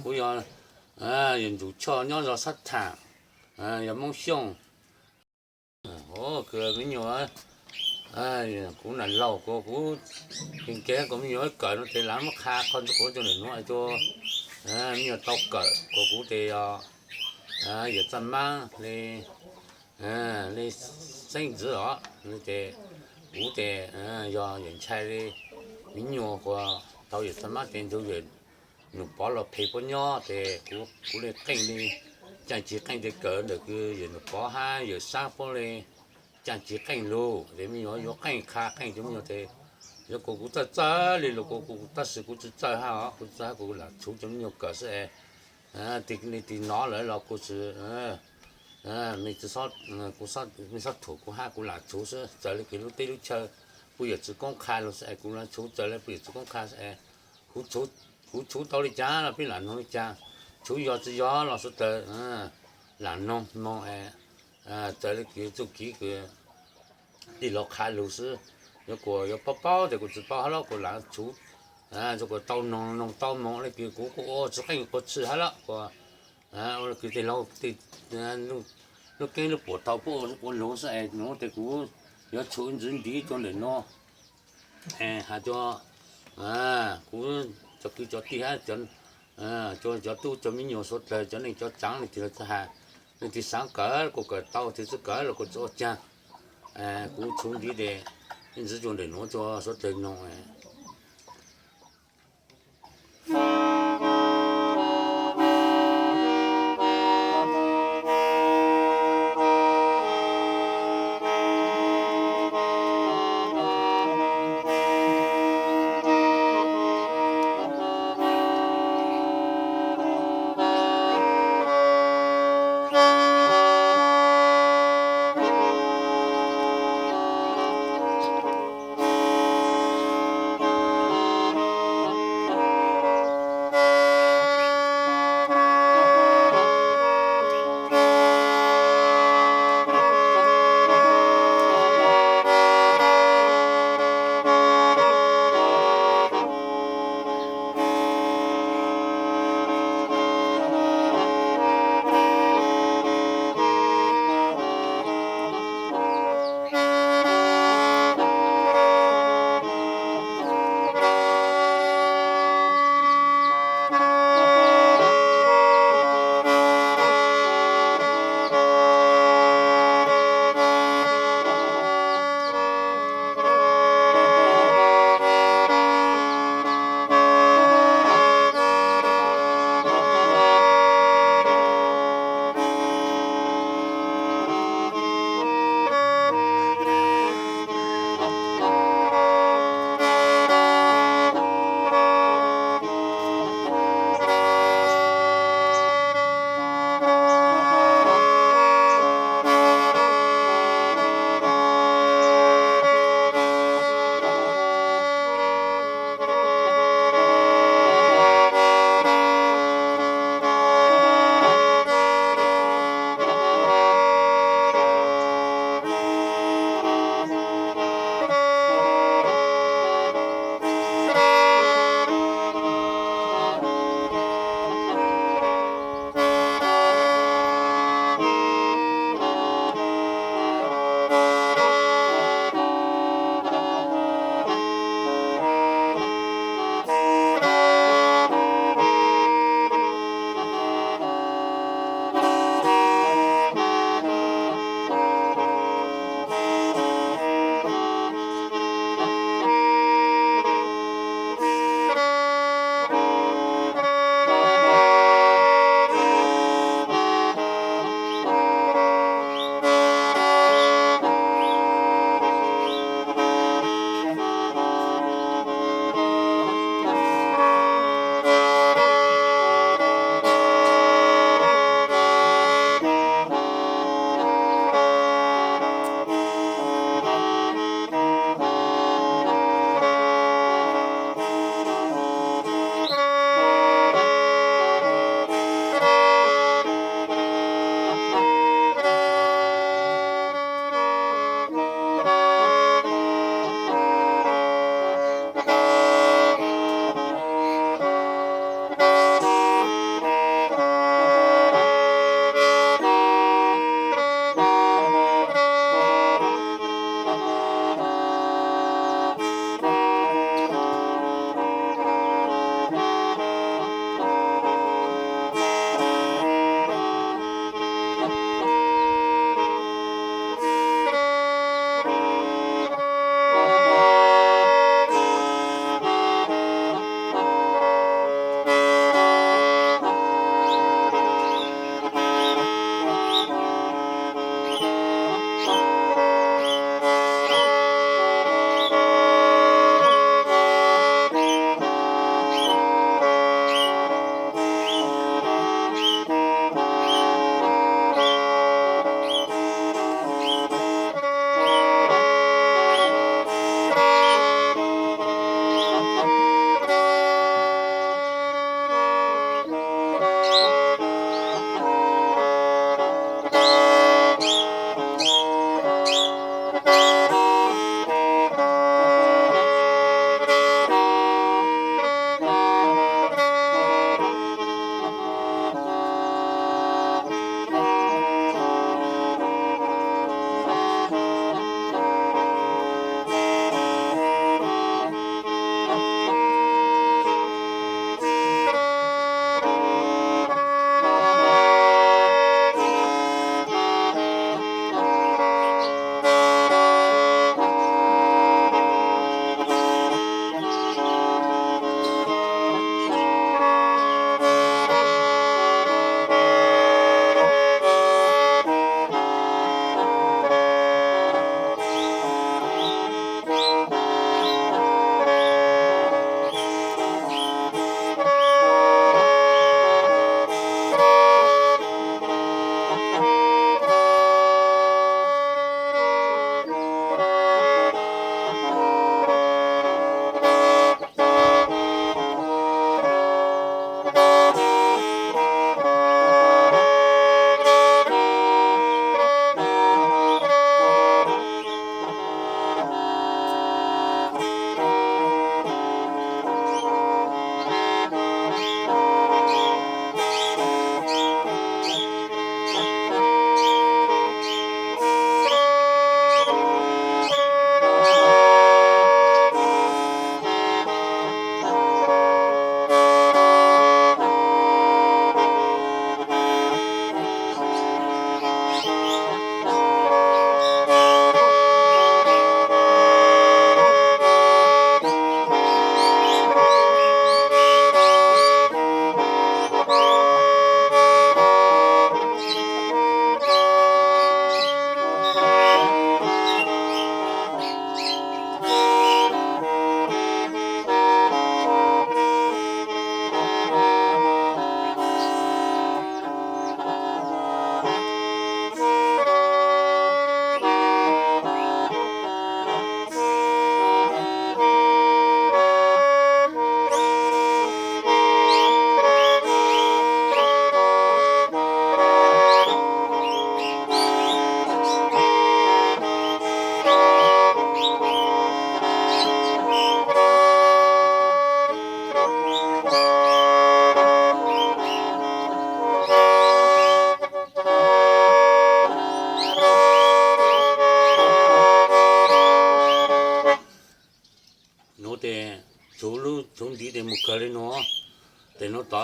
Kuv yog, yog Ntsuj Choj nyob zos Xab Tham, yog Hmoob Xyooj. Kws me nyuam, kuv nam laug kuv, kuv nkees nkees kuv me nyuam kawm no ces lawv muab qha qhov ntawd kuv cov ntawm nuav cua, me nyuam tau kawm kuas kuv ces yog yawm Txaj Mab li, li xeeb ntxwv os, ces kuv ces yog yawm ntxhais li, me nyuam kuas tau yawm Txaj Mab ces nrug yawm Num Pov los phem puab nyob ces kuv li qeej li, caaj tsis qeej ces kawm ntawm kws yawm Num Pov hab yawm Xab puab li, caaj tsis qeej lug ces me nyuam yuav qeej qha qeej cov me nyuam ces yog kuas kuv txawj txawj li los kuas kuv, tab sis kuv tsi txawj hab os, kuv txawj hab kuv lam tshuv cov me nyuam kawm xwb es. Tig li tig no lawm los kuv tsi, me tsi, me xob thuam kuv hab kuv lam tshuv xwb, txawm li kws lub teb lub chaw puj yawm tsi koob qha lug xwb es kuv lam tshuv, txawm li puj yawm tsi koob qha xwb es kuv tshuv tau li cas los peb lam noog li cas, tshuv yog tsi yog los suav dlawg lam noog moog es txawm li kws txuj kev kws tij laug qha lug xwb. Yuav kuas yuav paub paub tes kuv tsi paub hab los kuv lam tshuv, yuav kuas tau noog noog tau moog li kws kuv kuj ua tsi qeej quas tshwm hab los kuas ua li kws tij laug, lub keeb lub puam tau puab ua lug xwb es nuav tes kuv yuav tshuv ntxiv ntiv cov ntawm nuav es has cov, kuv cov kwv cov tij hab cov, cov tub cov me nyuam suav dlawg cov neej cov tsaav leej twg has, leej twg xaav kawm kuas kawm tau, tsi kawm los kuas tsi ua caag. Kuv tshuv ntiv tes ib ntxiv cov ntawm nuav cov suav dlawg noog.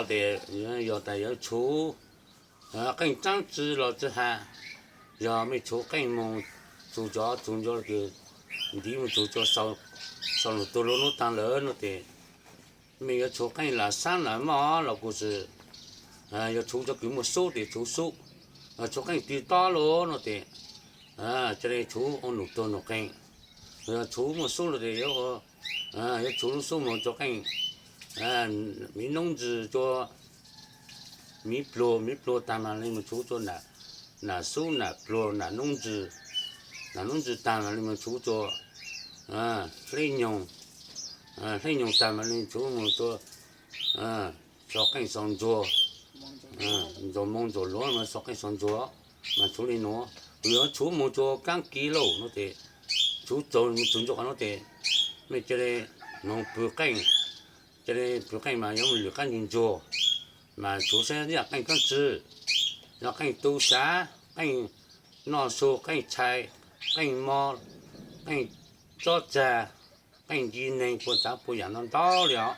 Tes yog tas yuav tshuv qeej tsaab tsi los tsi has, yog mej tshuv qeej moog txug cov txug nco kws ntiv moog txug sau nug tuag lug nub taag lawm no tes, mej yuav tshuv qeej lam saab lam moj los kuj xwb, yog tshuv cov kws muaj sub tes tshuv sub, tshuv qeej twg tob lug no tes, ca le tshuv ua num tuag num qeej. Yog tshuv muaj sub lug tes yuav tshuv lub sub moog tshuv qeej, miv noob ntsis tshuv miv pluag, miv pluag taag mas le moog tshuv tshuv nam sub nam pluag nam noob ntsis, nam noob ntsis taag mas le moog tshuv tshuv hleb nyoog, hleb nyoog taag mas le tshuv moog tshuv sau qeej sau ntsuag, ntxuag moo ntxuag luav mas sau qeej sau ntsuag, mas tshuv le nuav. Kuv yuav tshuv moog tshuv kaab kiv lauj no tes, tshuv txug ntsuag qhov no tes, mej ca le moog pwg qeej, ca le pwg qeej mas yuav moog lwm qaab ntsuag ntsuag, mas tshuv saib yog qeej kaab tsi, yog qeej tu sav, qeej noj su, qeej tshai, qeej mob, qeej tsob tsag, qeej nci neeg, puas tsav puas yaam ntau ntau le os.